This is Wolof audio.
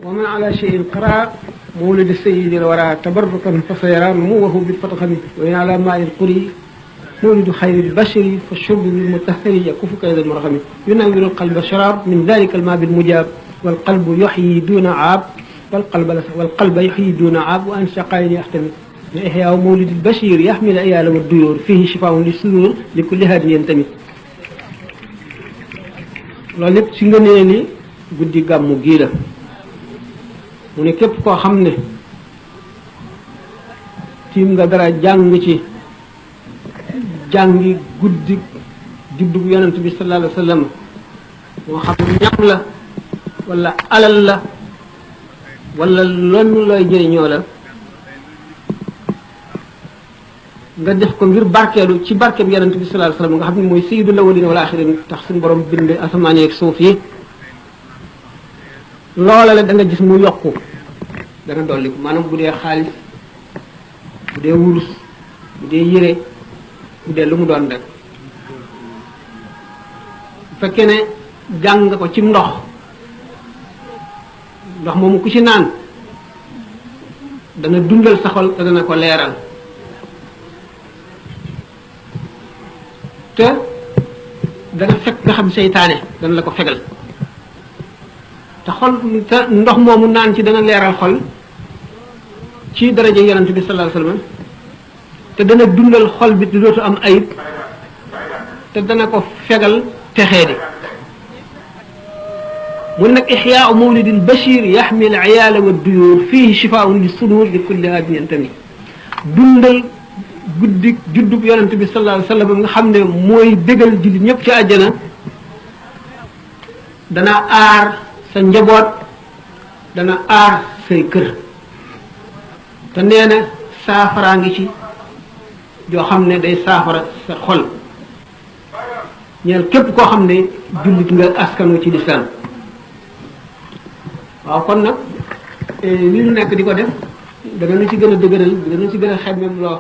ومن على شيء قرأ مولد السيد الورى تبركا فسيرى نموه بالفتخم وإن على ماء القري مولد خير البشر فالشرب بالمطهر يكف كيد المرغم ينور القلب شراب من ذلك الماء بالمجاب والقلب يحيي دون عاب والقلب يحيي دون عاب وأن شقاء يحتمل إحياء مولد البشير يحمل الأيال والديور فيه شفاء للصدور لكل هاد ينتمي loolu lépp ci ngëneel li guddi gàmmu gii la mu ne képp koo xam ne tiim nga dara jàng ci jàngi guddi juddu yonent bi sallallahu alayhi wa sallam moo xam ñam la wala alal la wala loolu looy jëriñoo la nga def ko ngir barkeelu ci barke bi yonent bi sallallahu alayhi wa sallam nga xam ne mooy sayyidul awwalin wal axirin tax suñu borom bind asamaan ak suuf yi loola la da nga gis mu yokku dana dolli ko maanaam bu dee xaalis bu dee wurus bu dee yére bu dee lu mu doon rek bu fekkee ne jàng nga ko ci ndox moomu ku ci naan dana dundal sa xol te dana ko leeral te dana fekk nga xam seytaane dana la ko fegal te xol te ndox moomu naan ci dana leeral xol ci daraja yonent bi sallallahu alayhi wasallam te dana dundal xol bi di dootu am ayib te dana ko fegal texee di mu nag ixyaau mawlidil bashir yaxmil ayaala wa duyur fihi shifaun li sudur li kulli haadin yantami dundal guddi juddub yonent bi sallallahu alayhi wasallam nga xam ne mooy bégal jullit ñëpp ci àjjana dana aar sa njaboot dana aar say kër te nee na saafaraa ngi ci joo xam ne day saafara sa xol ñeel képp koo xam ne jullit nga askanu ci lislaam waaw kon nag li ñu nekk di ko def dana nu ci gën a dëgëral dana nu ci gën a xemmem loo